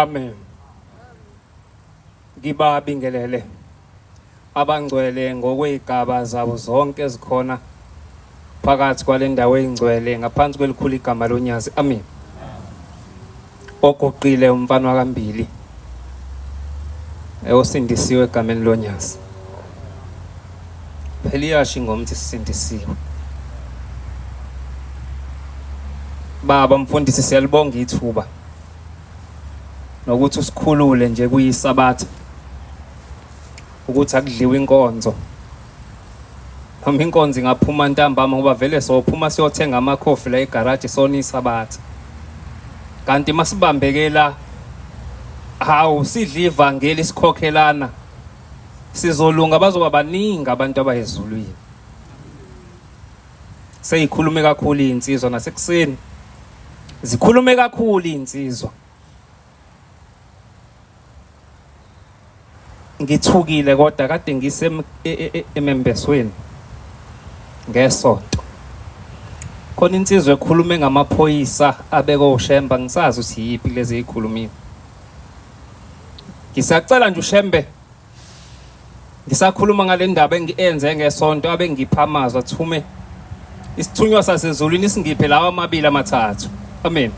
Amen. Ngibabingelele abangcwele ngokwezigaba zabo zonke ezikhona phakathi kwale ndawo engcwele ngaphansi kwelikhulu igama lonyazi. Amen. Oguqile umfana wakambili osindisiwe egameni lonyazi. Phela iyasho ingoma ukuthi sisindisiwe. Baba mfundisi siyalibonga ithuba nokuthi usikhulule nje kuyisabatha ukuthi akudliwe inkonzo noma inkonzo ingaphuma ntambama ngoba vele sophuma siyothenga amakhofi la egaraji sona isabatha kanti masibambekela hawu sidla ivangeli sikhokhelana sizolunga bazoba baningi abantu abayezulwini seyikhulume kakhulu izinsizwa nasekuseni zikhulume kakhulu izinsizwa ngithukile kodwa kade ngise e, e, e, emembesweni ngesonto khona insizwa ekhulume ngamaphoyisa abekwe uShemba ngisazi ukuthi yiphi kulezi ezikhulumile ngisacela nje uShembe Ngisakhuluma ngale ndaba engienze ngesonto abengipha amazwi athume isithunywa sasezulwini singiphe lawa amabili amathathu. Amen.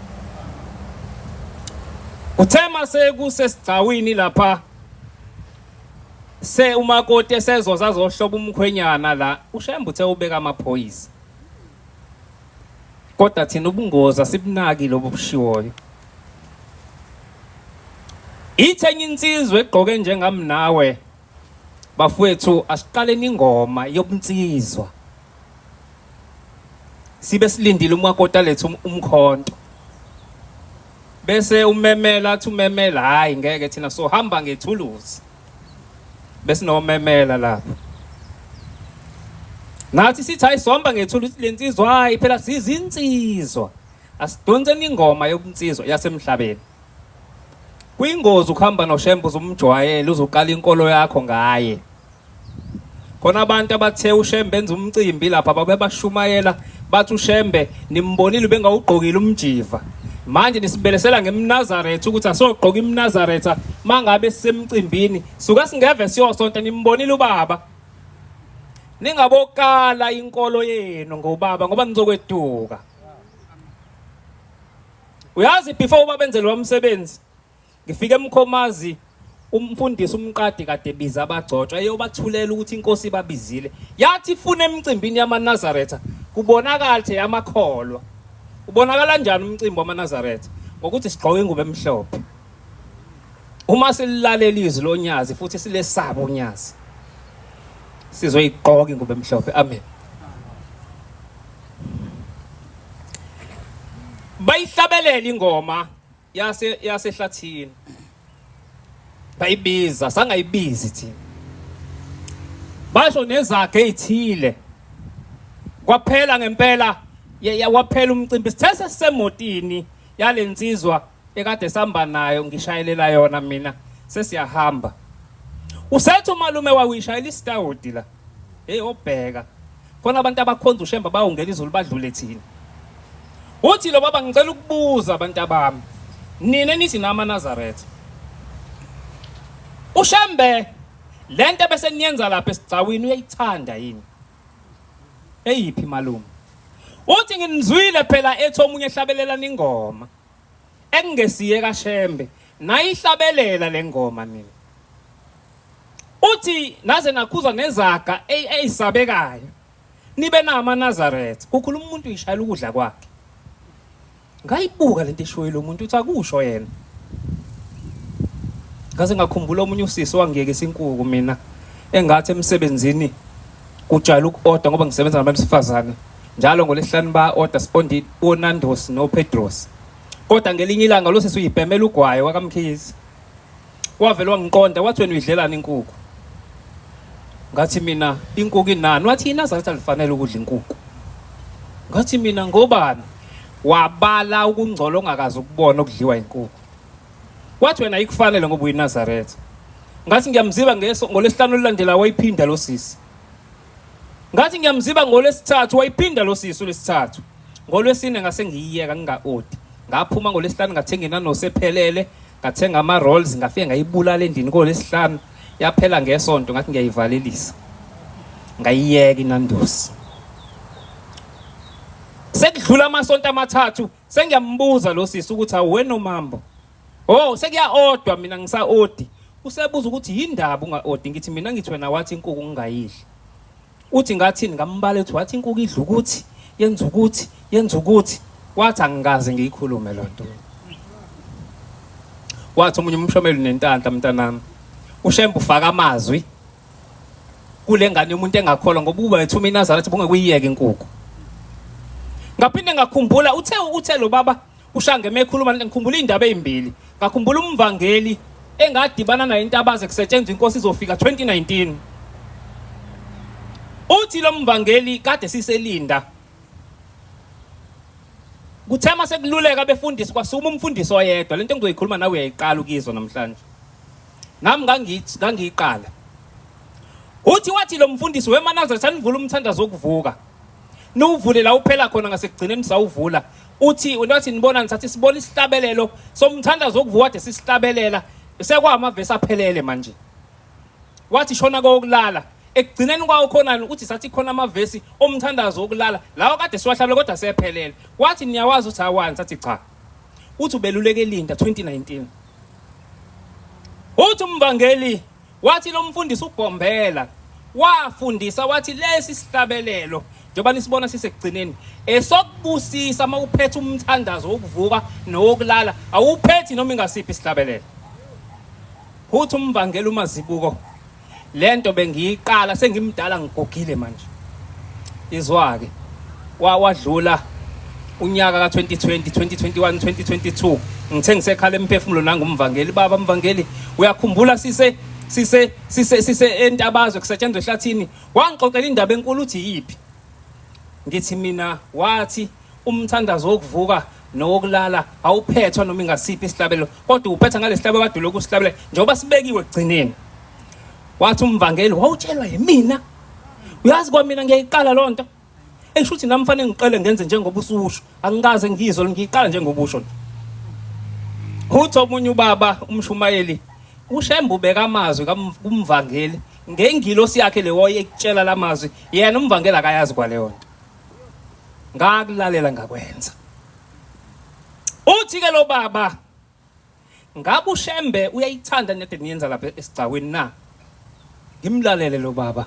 Kuthe mase kusesigcawini lapha se umakoti esezoza azohloba umkhwenyana la uShembe uthe ubeka amaphoyisa. Kodwa thina ubungozi asibunaki lobu bushiwoyo. Ithe enye insizwa egqoke njengami nawe bafowethu asiqaleni ingoma yobunsizwa. Sibe silindile umakoti alethe umkhonto. Bese umemela athi umemela hayi ngeke thina sohamba ngethuluzi. Besinomemela lapha. Nathi sithi hayi sohamba ngethuluzi lensizwa hayi phela sizinsizwa. Asidonseni ingoma yobunsizwa yasemhlabeni. Kuyingozi ukuhamba noShembe uzumjwayele uzoqala inkolo yakho ngaye. Khona abantu abathe uShembe enza umcimbi lapha babe bashumayela bathi uShembe nimbonile ubengawugqokile umjiva. Manje nisibelesela ngemNazaretha ukuthi asogqoka imNazaretha mangabe sisemcimbini suka singeve siyosonta nimbonile ubaba. Ningabokala inkolo yenu ngobaba ngoba nizokweduka. Uyazi before ubaba enze lo msebenzi ngifike emkhomazi umfundisi umqadi kade biza abagcotshwa eyobathulela ukuthi inkosi ibabizile yathi ifuna emcimbini yamaNazaretha kubonakala ukuthi yamakholwa ubonakala kanjani umcimbi wamaNazaretha ngokuthi sigqoke ingubo emhlophe uma sililalela izwi lonyazi futhi silesaba unyazi sizoyigqoka ingubo emhlophe amen bayihlabelela ingoma yase yasehlathini bayibiza sangayibizi thina basho nezakhe ezithile kwaphela ngempela waphela umcimbi sithe sesisemotini yalensizwa ekade samba nayo ngishayelela yona mina sesiyahamba usethi umalume wawishayela isitawudi la hey obheka khona abantu abakhonza ushemba bawungena izulu badlule thina uthi lo baba ngicela ukubuza abantu abami nina nithi nama Nazareth ushembe lento bese niyenza lapha esigcawini uyayithanda yini eyiphi malume uthi nginizwile phela ethi omunye ehlabelelana ingoma ekungesiye kaShembe nayihlabelela lengoma nina uthi naze nakhuza nezaga eyisabekayo nibe nama Nazareth kukhuluma umuntu uyishayela ukudla kwakhe ngayibuka lento eshoyo lo muntu uthi akusho yena ngaze ngakhumbula omunye usisi wangiyekisa inkuku mina engathi emsebenzini kujayele uku-oda ngoba ngisebenza nabantu besifazane njalo ngolesihlanu ba-oda siqonde oNandos noPedros kodwa ngelinye ilanga lo sisi uyibhemela ugwayi wakamkhizi wavele wangiqonda wathi wena uyidlelani inkukhu ngathi mina inkukhu inani wathi iNazaretha alifanele ukudla inkukhu ngathi mina ngobani wabala ukungcola ongakazi ukubona okudliwa inkukhu wathi wena ayikufanele ngoba uyiNazaretha ngathi ngiyamziba ngeso ngolesihlanu olulandelayo wayiphinda lo sisi ngathi ngiyamziba ngolesithathu wayiphinda lo sisi olesithathu ngolwesine ngase ngiyiyeka nginga-odi ngaphuma ngolesihlanu ngathenga inanosi ephelele ngathenga ama-rolls ngafike ngayibulala endlini kolesihlanu yaphela ngesonto ngathi ngiyayivalelisa ngayiyeka inandosi sekudlula amasonto amathathu sengiyambuza lo sisi ukuthi awuwena umambo oh sekuya-odwa mina ngisa-odi usebuza ukuthi yindaba unga-odi ngithi mina ngithi wena wathi inkuku ngingayidli Uthi ngathini ngambala ethi wathi inkuku idla ukuthi yenza ukuthi yenza ukuthi wathi angikaze ngiyikhulume lo nto. Wathi omunye umshomeli nenhlanhla mntanami. UShembe ufaka amazwi kule ngane yomuntu engakholwa ngoba uba ethuma iNazaretha bungekuyiyeka inkukhu. Ngaphinde ngakhumbula uthe uthe lo baba uShange mekhuluma ngikhumbula indaba ezimbili. Ngakhumbula umvangeli engadibana naye intabaze kusetshenzwa inkosi izofika 2019. Uthi lo mvangeli kade siselinda. Kuthe mase kululeka abefundisi kwasukuma umfundisi oyedwa lento engizoyikhuluma nawe uyayiqala ukizwa namhlanje. Nami ngangithi ngangiyiqala. Uthi wathi lo mfundisi wemaNazaretha nivula umthandazo wokuvuka. Niwuvule la uphela khona ngasekugcineni sawuvula. Uthi wathi nibona ngisathi sibona isihlabelelo somthandazo wokuvuka kade sisihlabelela sekwamavesi aphelele manje. Wathi shona kokulala ekugcineni kwawo khona uthi sathi khona amavesi omthandazo wokulala lawo kade siwahlabele kodwa sephelele. Wathi niyawazi uthi awani sathi cha. Uthi ubeluleke elinda 2019. Uthi umvangeli Wathi lo mfundisi uBhombela wafundisa wathi lesi sihlabelelo njengoba nisibona sisekugcineni esokubusisa uma uphethe umthandazo wokuvuka nowokulala awuphethi noma ingasiphi isihlabelelo uthi umvangeli uMazibuko lento bengiyiqala sengimdala ngigugile manje izwa-ke wadlula unyaka ka-2020 2021 2022 ngithe ngisekhala emphefumulo nangumvangeli baba mvangeli uyakhumbula sise sise sise sise entabazwe kusetshenzwa ehlathini wangixoxela indaba enkulu uthi yiphi ngithi mina wathi umthandazo wokuvuka nowokulala awuphethwa noma ingasiphi isihlabelo kodwa uphetha ngalesihlabelo kade lokhu sihlabele njengoba sibekiwe ekugcineni wathi umvangeli wawutshelwa yimina uyazi kwamina ngiyayiqala loo nto esho ukuthi nami fanele ngiqele ngenze njengoba ususho angikaze ngizwe ngiyiqala njengoba usho nje uthi omunye ubaba umshumayeli uShembe ubeka amazwi kumvangeli Ngengilosi yakhe le wayekutshela lamazwi, yena umvangeli akayazi kwaleyo nto. Ngakulalela ngakwenza. Uthi ke lo baba ngabe uShembe uyayithanda nede niyenza lapha esigcawini na? Ngimlalele lo baba.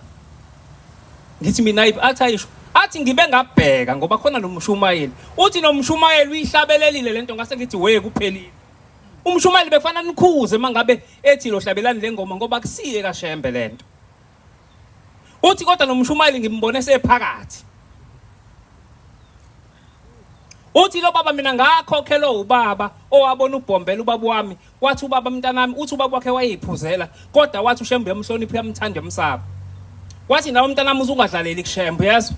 Ngithi mina athi ayisho athi ngibe ngabheka ngoba khona nomshumayeli. Uthi nomshumayeli uyihlabelelile lento ngase ngithi we kuphelile. Umshumayeli befana nikhuze mangabe ethi lo hlabelani lengoma ngoba kusiye kaShembe lento. Uthi kodwa nomshumayeli ngimbone sephakathi. Uthi lo baba mina ngakhokhelwa ubaba owabona ubhombela ubaba wami wathi ubaba mntanami uthi ubaba wakhe wayeyiphuzela kodwa wathi uShembe uyamhlonipha uyamthanda uyamsaba. Wathi nawe mntanami usungadlaleli kuShembe uyezwa.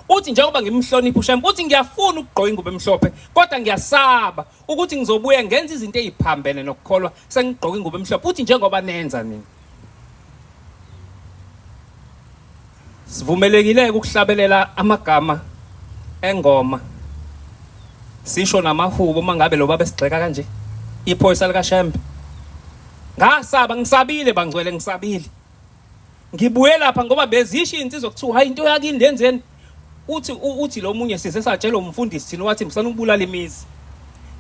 Uthi njengoba ngimhlonipha uShembe uthi ngiyafuna ukugqoka ingubo emhlophe kodwa ngiyasaba ukuthi ngizobuye ngenza izinto eziphambene nokukholwa sengigqoka ingubo emhlophe uthi njengoba nenza nina. Sivumelekile ukuhlabelela amagama engoma sisho namahubo uma ngabe lo baba esigxeka kanje iphoyisa likaShembe. Ngasaba ngisabile bangcwele ngisabile. Ngibuye lapha ngoba bezisho insizwa kuthiwa hayi into yakini lenzeni uthi uthi lo munye size satshela umfundisi thina wathi msana ukubulala imizi.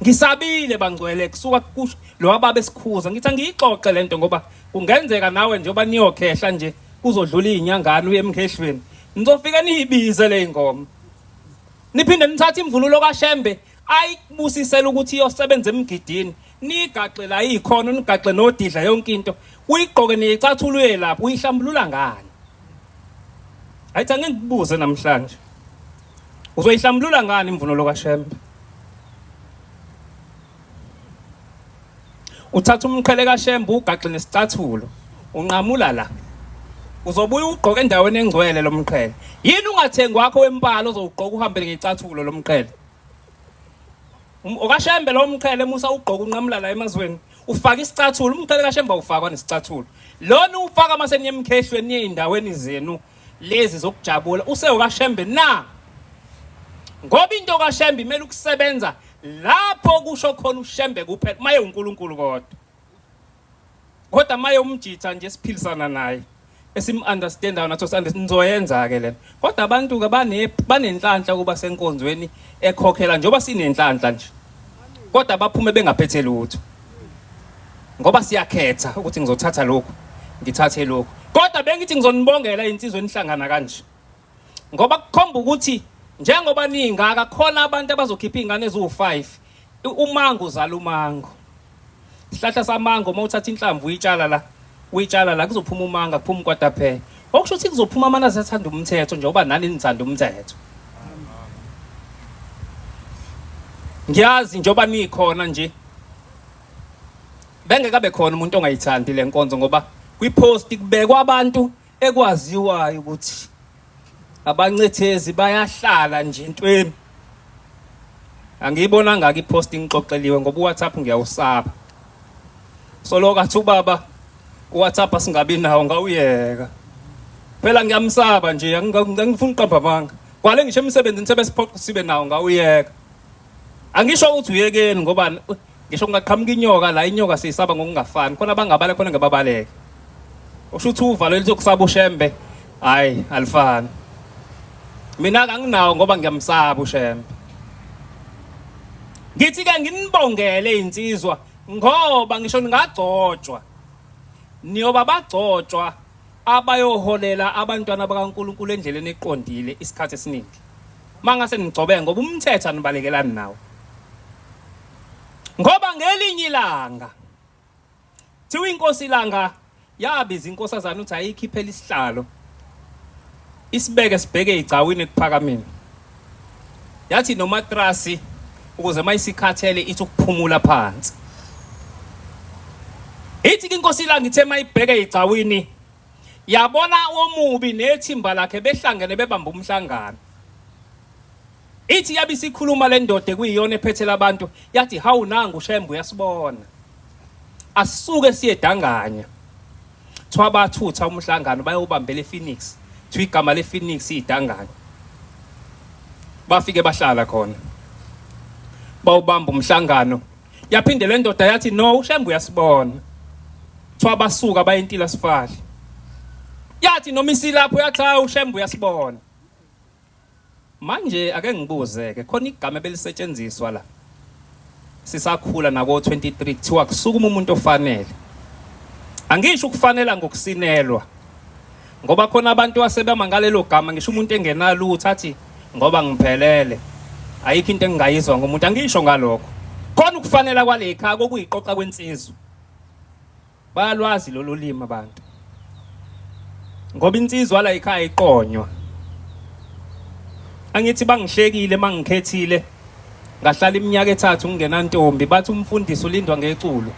Ngisabile bangcwele kusuka kusho lo baba esikhuza ngithi angiyixoxe lento ngoba kungenzeka nawe njengoba niyokhehla nje kuzodlula izinyangana uye emkhehlweni nizofika niyibize le ngoma niphinde nithathe imvunulo kaShembe ayikubusisela ukuthi iyosebenza emgidini nigaxe la ikhona nigaxe nodidla yonke into uyigqoke niyicathulo uye lapho uyihlambulula ngani ayithi angeke ngikubuze namhlanje uzoyihlambulula ngani imvunulo kaShembe Uthatha umqhele kaShembe ugaxe nesicathulo unqamula la. Uzobuya ugqoke endaweni engcwele lo mqhele. Yini ungathengi wakho wempala ozowugqoka uhambe ngecathulo lo mqhele? Um, okaShembe lo mqhele musa ugqoka unqamula la emazweni. Ufaka isicathulo, umqhele kaShembe awufakwa nesicathulo. Lona ufaka mase niye emkhehlweni niye endaweni zenu lezi zokujabula. UsewukaShembe na? Ngoba into kaShembe imele ukusebenza lapho kusho khona uShembe kuphela maye uNkulunkulu kodwa kodwa maye umjitha nje siphilisana naye esim-understandayo nathi si nizoyenza ke lena kodwa abantu ke bane banenhlanhla kuba senkonzweni ekhokhela njengoba sinenhlanhla nje kodwa baphume bengaphethe lutho ngoba siyakhetha ukuthi ngizothatha lokhu ngithathe lokhu kodwa bengithi ngizonibongela insizwa enihlangana kanje ngoba kukhomba ukuthi njengoba ningaka khona abantu abazokhipha izingane eziwu-5 umango uzala umango isihlahla samango uma uthatha inhlamvu uyitshala la uyitshala la kuzophuma umanga kuphuma ukwataphela okusho ukuthi kuzophuma amanazi athanda umthetho njengoba nani nithanda umthetho ngiyazi njengoba nikhona nje bengeke abe khona umuntu ongayithandi le nkonzo ngoba kwipost kubekwa abantu ekwaziwayo ukuthi abancethezi bayahlala nje entweni angiyibonanga ke ipost ngixoxeliwe ngoba uWhatsApp ngiyawusaba so lokho athi ubaba uWhatsApp asingabi nawo ngawuyeka phela ngiyamsaba nje angifuni uqamba amanga kwale ngisho emsebenzini sebesiphoqa sibe nawo ngawuyeka angisho ukuthi uyekeni ngoba ngisho kungaqhamuka inyoka la inyoka siyisaba ngokungafani khona abangabale khona ngebabaleke usho ukuthi uvalo elizokusaba ushembe hayi alifani mina anginawo ngoba ngiyamsaba ushembe ngithi ke nginibongele insizwa ngoba ngisho ningagcotshwa niyoba bagcotshwa abayoholela abantwana bakaNkulunkulu endleleni eqondile isikhathi esiningi mangase nigcobe ngoba umthetho anibalekelani nawo ngoba ngelinye ilanga thiwa inkosi ilanga yabiza inkosazana ukuthi ayikhiphele isihlalo isibeke sibheke igcawini ekuphakameni yathi nomatrasi ukuze mayisikhathele ithi ukuphumula phansi ithi inkosi ilanga ithe mayibheke igcawini yabona omubi nethimba lakhe behlangene bebamba umhlangano ithi yabe isikhuluma le ndoda ekuyiyona ephethe labantu yathi hawu nangu uShembe uyasibona asisuke siye danganya kuthiwa bathutha umhlangano bayobambela ePhoenix kuthiwa igama lePhoenix idanganya bafike bahlala khona bawubamba umhlangano yaphinde le ndoda yathi no uShembe uyasibona kuthiwa basuka bayentila sifali Yathi noma isilapho yathi hayi uShembe uyasibona. Manje ake ngibuze ke khona igama ebelisetshenziswa la. Sisakhula nako 23 kuthiwa kusukuma umuntu ofanele. Angisho ukufanela ngokusinelwa. Ngoba khona abantu asebema ngalelo gama ngisho umuntu engenalutho athi ngoba ngiphelele. Ayikho into engingayizwa ngomuntu angisho ngalokho. Khona ukufanela kwale ekhaya kokuyiqoqa kwensizwa. Bayalwazi lolu limi abantu. Ngoba insizwa la ekhaya iqonywa. Angithi bangihlekile mangikhethile ngahlala iminyaka ethathu ngingenantombi bathi umfundisi ulindwa ngeculo.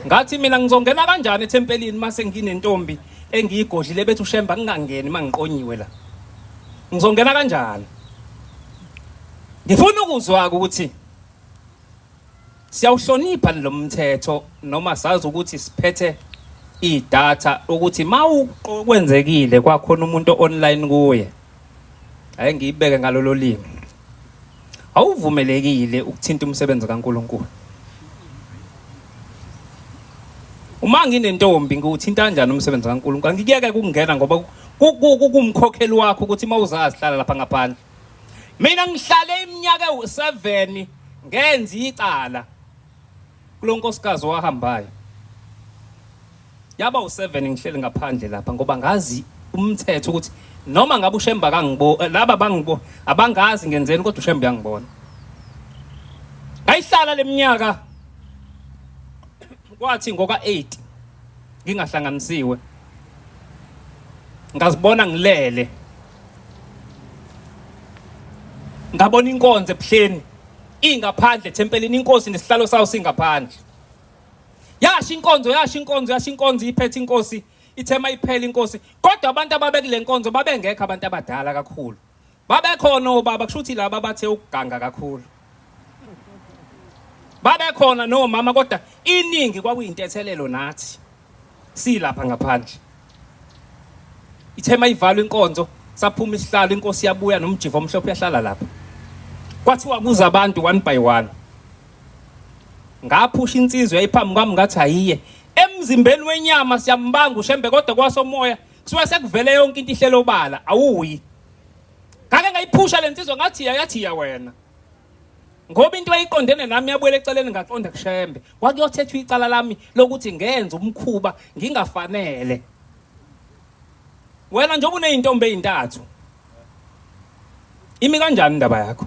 Ngathi mina ngizongena kanjani ethempelini mase nginentombi engiyigodlile bethi uShemba ngingangeni mangiqonyiwe la. Ngizongena kanjani? Ngifuna ukuzwa ukuthi Siyawuhlonipha lo mthetho noma sazi ukuthi siphethe idatha ukuthi mawukwenzekile kwakhona umuntu online kuye ake ngiyibeke ngalolo limi awuvumelekile ukuthinta umsebenzi kaNkuluNkulu uma nginentombi ngiwuthinta kanjani umsebenzi kaNkuluNkulu angikuyeke ukungena ngoba kumkhokheli wakho ukuthi uma uzazi hlala lapha ngaphandle Mina ngihlale iminyaka ewu-7 ngenza icala kulonkosikazi owahambayo. Yaba u-7 ngihleli ngaphandle lapha ngoba ngazi umthetho ukuthi noma ngabe uShembe akangibo eh, laba bangibo abangazi ngenzeni kodwa uShembe uyangibona. Ngayihlala leminyaka kwathi ngoka 8 ngingahlanganisiwe ngazibona ngilele ngabona inkonzo ebuhleni ingaphandle ethempelini inkosi nesihlalo sayo singaphandle yasho inkonzo yasho inkonzo yasho inkonzo iphethe inkosi ithema iphela inkosi kodwa abantu ababekule nkonzo babengekho abantu abadala kakhulu babekhona obaba kusho ukuthi laba bathe ukuganga kakhulu babekhona nomama kodwa iningi kwakuyintethelelo nathi silapha ngaphandle ithema ivalwa inkonzo saphuma isihlalo inkosi yabuya nomjivo omhlophe yahlala lapha kwathiwa kuza abantu one by one ngaphusha insizwa yayiphambi kwami ngathi ayiye emzimbeni wenyama siyambanga ushembe kodwa kwasomoya kusuke sekuvele yonke into ihlelo obala awuyi ngake ngayiphusha lensizwa ngathi yathi ya wena ngoba into ayiqondene nami yabuyela eceleni ngaqonda kushembe kwakuyothethwa icala lami lokuthi ngenza umkhuba ngingafanele wena njengoba uneyintombi ezintathu imi kanjani indaba yakho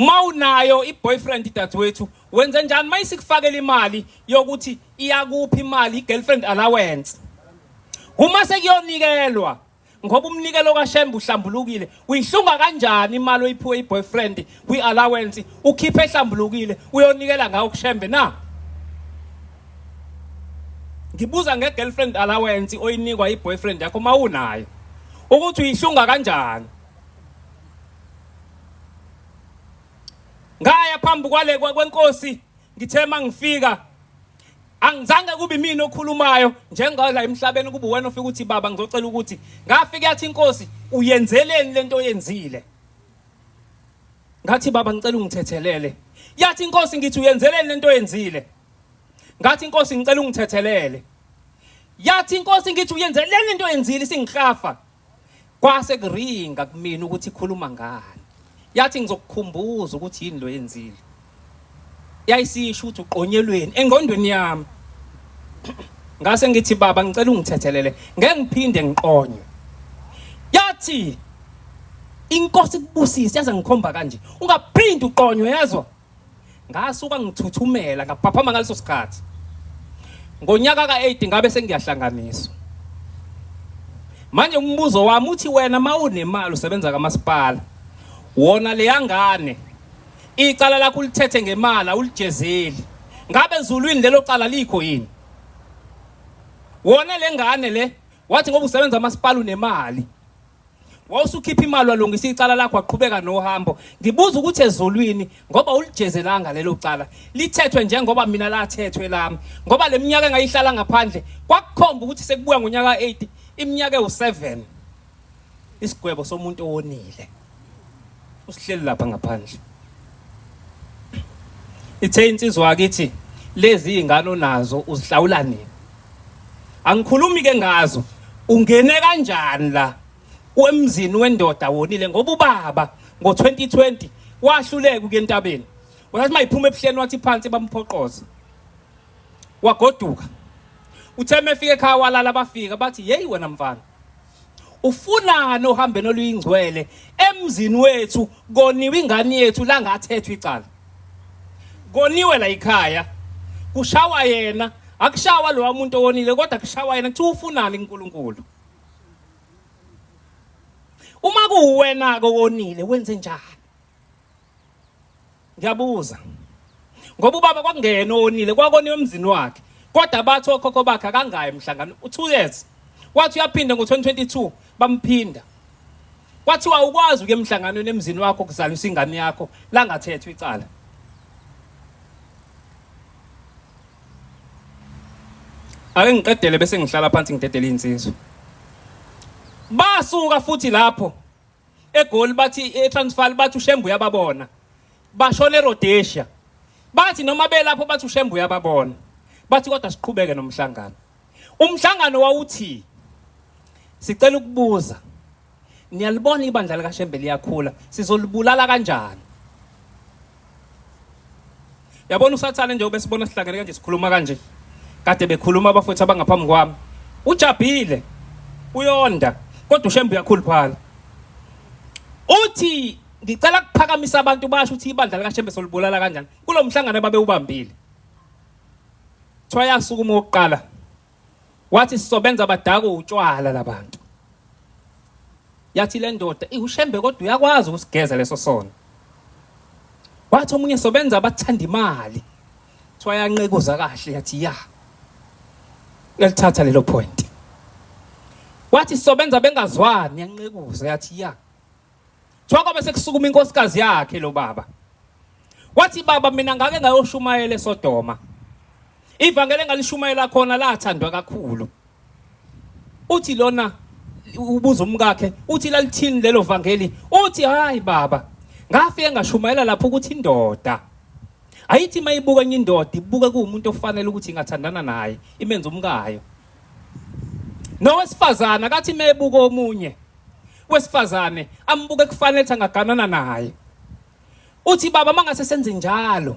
uma unayo i-boyfriend dadewethu wenze njani uma isikufakela imali yokuthi iyakuphi imali i-girlfriend allowance uma sekuyonikelwa ngoba umnikelo kaShembe uhlambulukile uyihlunga kanjani imali oyiphiwe iboyfriend kwi-allowance ukhiphe ehlambulukile uyonikela ngawo kuShembe na ngibuza nge-girlfriend allowance oyinikwa i-boyfriend yakho uma unayo ukuthi uyihlunga kanjani ngaya phambi kwale kwenkosi ngithe mangifika angizange kube imina okhulumayo njengola emhlabeni kube wena ofika uthi baba ngizocela ukuthi ngafika yathi inkosi uyenzeleni lento oyenzile ngathi baba ngicela ungithethelele yathi inkosi ngithi uyenzeleni lento oyenzile ngathi inkosi ngicela ungithethelele yathi inkosi ngithi uyenzeleni into oyenzile isingihlafa Kwase kuringa kumina ukuthi ikhuluma ngani. Yathi ngizokukhumbuza ukuthi yini lo yenzile. Yayisisho ukuthi uqonyelweni engqondweni yami. Ngase ngithi baba ngicela ungithethelele ngeke ngiphinde ngiqonywe. Yathi inkosi kubusise yaze ngikhomba kanje ungaphindi uqonywe yezwa. Ngasuka ngithuthumela ngaphaphama ngaleso sikhathi. Ngonyaka ka-8 ngabe sengiyahlanganiswa. Manje umbuzo wami uthi wena mawunemali usebenza kamasipala. Wona leyangane icala lakho ulithethe ngemali awulijezeli. Ngabe ezulwini lelo cala likho yini? Wona lengane le wathi ngoba usebenza amasipala unemali. Wawusukhipha imali walungisa icala lakho waqhubeka nohambo. Ngibuza ukuthi ezulwini ngoba ulijezelanga lelo cala lithethwe njengoba mina lathethwe lami ngoba leminyaka engayihlala ngaphandle kwakukhomba ukuthi sekubuya ngonyaka 8 iminyaka ewu7 isigwebo somuntu owonile usihleli lapha ngaphandle ithe insizwa akithi lezi izingane onazo uzihlawula nini angikhulumi ke ngazo. Ungene kanjani la emzini wendoda wonile ngoba ubaba ngo-2020 wahluleka ukuya entabeni. Wathi mayiphuma ebuhleni wathi phansi bamphoqoza. Wagoduka. Uthe mefika ekhaya walala bafika bathi yeyi wena mfana. Ufunani ohambeni oluyingcwele emzini wethu koniwe ingane yethu la ngathethwa icala. Koniwe la ikhaya. Kushawa yena, akushawa lo muntu owonile kodwa kushawa yena kuthiwa ufunani kuNkulunkulu. Uma kuwena ke owonile wenze njani? Ngiyabuza. Ngoba ubaba kwakungena owonile kwakoniwe emzini wakhe. Kodwa bathi okhokho bakhe akangayi emhlangano u2 years. Wathi uyaphinda ngo2022 bamphinda. Kwathiwa awukwazi ukuya emhlanganweni emzini wakho kuzalisa ingane yakho langathethwa icala. Ake ngiqedele bese ngihlala phansi ngidedele insizwa. Basuka futhi lapho eGoli bathi eTransvaal bathi uShembe uyababona. Bashona eRhodesia. Bathi noma belapho bathi uShembe uyababona. Bathi kodwa siqhubeke nomhlangano. Umhlangano wawuthi sicela ukubuza niyalibona ibandla likaShembe liyakhula sizolibulala kanjani? Yabona uSathane nje obesibona sihlangene kanje sikhuluma kanje. Kade bekhuluma abafowethu abangaphambi kwami. Ujabhile. Uyonda kodwa uShembe uyakhuluphala. Uthi ngicela ukuphakamisa abantu basho ukuthi ibandla likaShembe solibulala kanjani kulo mhlangano ababewubambile. Kuthiwa yasukuma okokuqala wathi sizobenza badakwe utshwala labantu. Yathi le ndoda iwushembe kodwa uyakwazi ukusigeza leso sono. Wathi omunye sobenza abathanda imali. Kuthiwa yanqekuza kahle yathi ya. Yalithatha lelo point. Wathi sobenza bengazwani yanqekuza yathi ya. Kuthiwa kwabe sekusukuma inkosikazi yakhe lo baba. Wathi baba mina ngake ngayoshumayela eSodoma. Ivangeli engalishumayela khona lathandwa kakhulu. Uthi lona ubuza umkakhe uthi lalithini lelo vangeli uthi hayi baba ngafike ngashumayela lapho ukuthi indoda ayithi mayibuka enye indoda ibuke kuwumuntu ofanele ukuthi ingathandana naye imenze umkayo nowesifazana kathi mebuka omunye wesifazane ambuke kufanele ukuthi angaganana naye uthi baba mangase senze njalo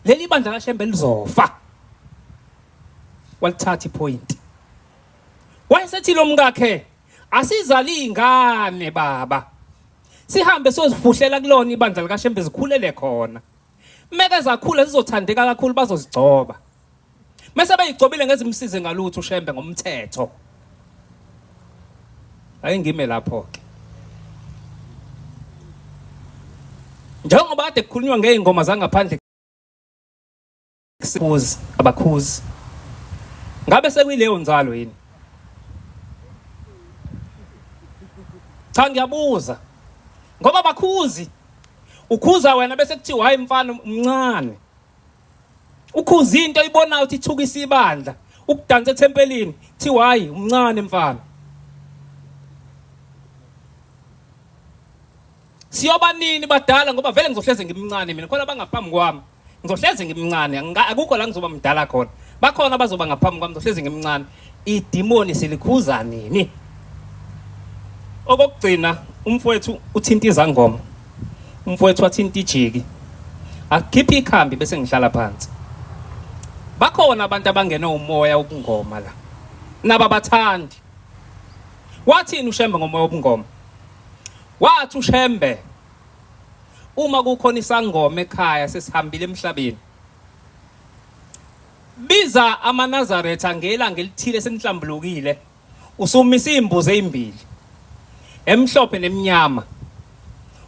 leli bandla kaShembe lizofa walithatha ipoint wayesethi lo mkakhe asizali ingane baba sihambe siyozifuhlela kulona ibandla likaShembe zikhulele khona meke zakhula zizothandeka kakhulu bazozigcoba mese beyigcobile ngezimsize ngalutho uShembe ngomthetho ake ngime lapho ke njengoba kade kukhulunywa ngey'ngoma zangaphandle Sikhuzi abakhuzi. Ngabe sekuyileyo nzalo yini? Cha ngiyabuza. Ngoba bakhuzi. Ukhuza wena bese kuthiwa hayi mfana umncane. Ukhuza into oyibonayo ukuthi ithukisa ibandla. Ukudansa ethempelini kuthiwa hayi umncane mfana. Siyoba nini badala ngoba vele ngizohleze ngimncane mina khona bangaphambi kwami. Ngizohlezi ngimncane, akukho la ngizoba mdala khona. Bakhona abazoba ngaphambi kwami, ngizohlezi ngimncane. Idimoni silikhuza nini? Okokugcina umfowethu uthinta izangoma. Umfowethu wathinta ijiki. Akhiphe ikhambi bese ngihlala phansi. Bakhona abantu abangenwe umoya wobungoma la. Naba bathandi. Wathini uShembe ngomoya wobungoma? Wathi uShembe Uma kukhona isangoma ekhaya sesihambile emhlabeni. Biza amaNazaretha ngelanga elithile senihlambulukile. Usumisa izimbuzi ezimbili. Emhlophe nemnyama.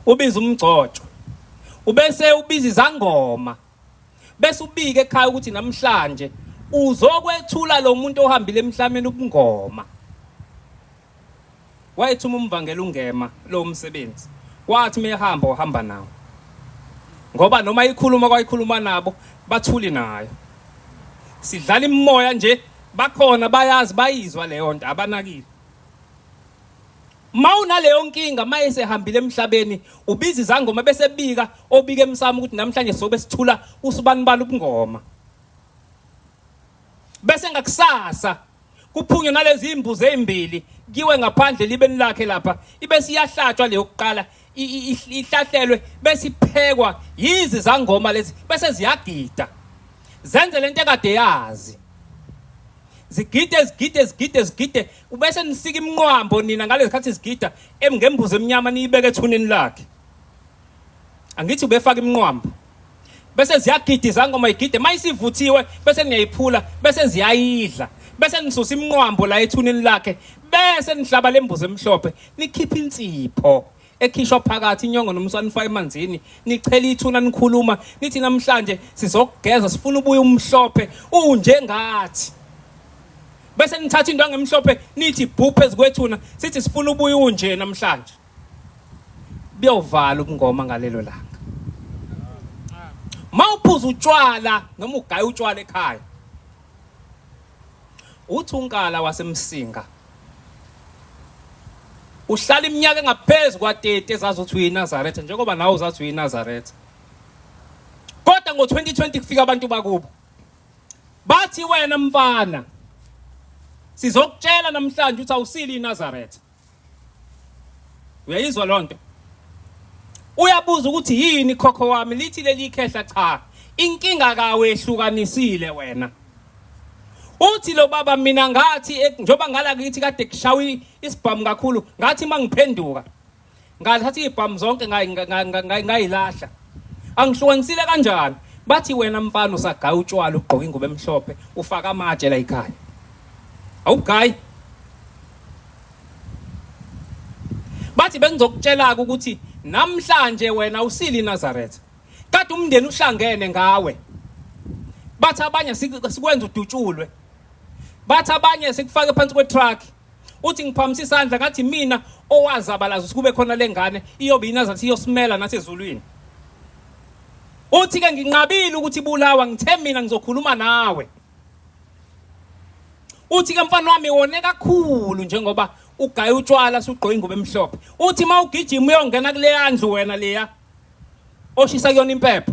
Ubiza umgcotshwa. Ubese ubiza izangoma. Bese ubike ekhaya ukuthi namhlanje uzokwethula lo muntu ohambile emhlameni ubungoma. Wayethuma umvangeli uNgema lo msebenzi. Wathi mehamba wahamba nawo. Ngoba noma ikhuluma kwayikhuluma nabo bathuli nayo. Sidlala imimoya nje bakhona bayazi bayizwa leyo nto abanakile. Mawunaleyo nkinga maye sehambile emhlabeni ubiza izangoma bese bika obika emsamo ukuthi namhlanje sobe sithula usubanibala ubungoma. Bese ngakusasa Kuphunywe nalezi imbuzi ezimbili kiwe ngaphandle libeni lakhe lapha ibe siyahlatshwa leyo kuqala ihlahlelwe bese iphekwa yizi zangoma lezi bese ziyagida zenze lento ekade yazi zigide zigide zigide zigide ubese nisika imnqwambo nina ngalezikhathi zigida emngembuzi emnyama niyibeke ethuneni lakhe. Angithi ubefaka imnqwambo bese ziyagida izangoma igide mayisivuthiwe bese niyayiphula bese ziyayidla bese nisusa imnqwambo la ethuneni lakhe bese nihlaba lembuzi emhlophe nikhipha insipho ekhishwa phakathi inyongo nomswane nifake emanzini nichela ithuna nikhuluma nithi namhlanje sizokugeza sifuna ubuye umhlophe unjengathi bese nithatha into angemhlophe nithi bhu phezu kwethuna sithi sifuna ubuye unje namhlanje. Buyovala ubungoma ngalelo langa. Mawuphuza utshwala noma ugaya utshwala ekhaya, uthi uNkala waseMsinga uhlala iminyaka engaphezu kwa-30 ezazi ukuthi uyiNazaretha njengoba nawe uzazi uyiNazaretha, kodwa ngo-2020 kufika abantu bakubo bathi wena mfana sizokutshela namhlanje ukuthi awusile iNazaretha. Uyayizwa lonto? Uyabuza ukuthi yini khokho wami, lithi leli khehla cha, inkinga kawehlukanisile wena. Uthi lo baba mina ngathi njengoba ngala kithi kade kushawa isibhamu kakhulu, ngathi mangiphenduka ngathatha izibhamu zonke ngayilahla. Angihlukanisile kanjani? Bathi wena mfana usagaya utshwala ugqoka ingubo emhlophe ufaka amatshe la ekhaya. Awugayi. Bathi bengizokutshela ukuthi namhlanje wena usile iNazaretha. Kade umndeni uhlangene ngawe. Bathi abanye sikwenza udutshulwe. Bathi abanye sikufake phansi kwetruck. Uthi ngiphakamisa isandla ngathi mina owazabalaza ukuthi kube khona lengane iyobe iNazaretha iyosimela nathi ezulwini. Uthi ke nginqabile ukuthi ibulawa ngithe mina ngizokhuluma nawe. Uthi ke mfana wami wone kakhulu njengoba ugaya utshwala sugqoka ingubo emhlophe. Uthi mawugijima uyongena kuleya ndlu wena leya oshisa kuyona impepho.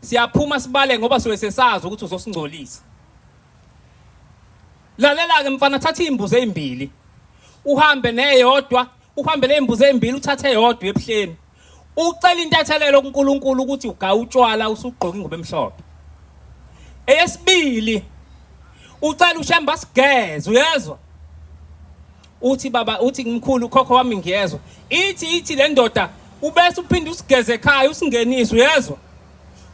Siyaphuma sibale ngoba siwe sesazi ukuthi uzosingcolisa. Lalela ke mfana, thatha izimbuzi ezimbili. Uhambe neyodwa, uhambe lezimbuzi ezimbili uthathe eyodwa ebuhleni. Ucela intethelelo kuNkulunkulu ukuthi ugaya utshwala usugqoka ingubo emhlophe. Eyesibili ucela uShembe asigeze, uyezwa? Uthi baba, uthi mkhulu khokho wami ngiyezwa. Ithi le ndoda ubese uphinde usigeze ekhaya usingenise, uyezwa?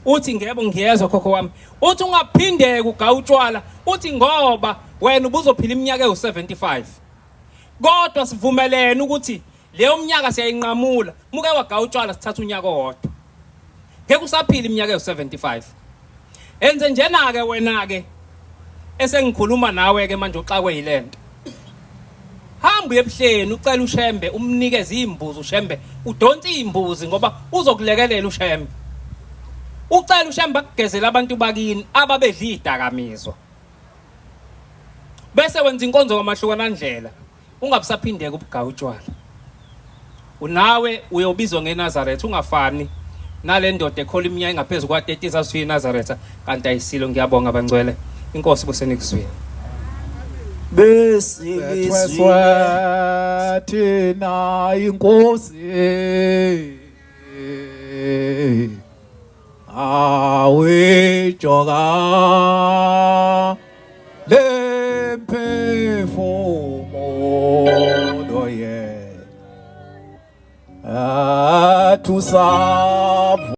Uthi ngebo ngiyezwa khokho wami. Uthi ungaphindeki ugaya utshwala, uthi ngoba wena ubuzophila iminyaka ewu-75. Kodwa sivumelene ukuthi leyo minyaka siyayinqamula. Muke wagaya utshwala sithatha unyaka owodwa. Ngeke usaphila iminyaka ewu-75. Enze njena ke wena ke esengikhuluma nawe ke manje uxakwe yilento. Hamba uye ebuhleni ucela uShembe umnikeze imbuzi uShembe udonse imbuzi ngoba uzokulekelela uShembe. Ucela uShembe akugezele abantu bakini ababedla idakamizwa. Bese wenza inkonzo kwamahlukana ndlela ungabusaphindeka ubugaya utshwala. Unawe uyobizwa ngeNazaretha ungafani nale ndoda ekhola iminyaka engaphezulu kwa-30 zasuye iNazaretha kanti ayisilo. Ngiyabonga bangcwele, inkosi busenikuzwile. Besilizwile thina inkosi awijoka lemphefumulo ye athusana.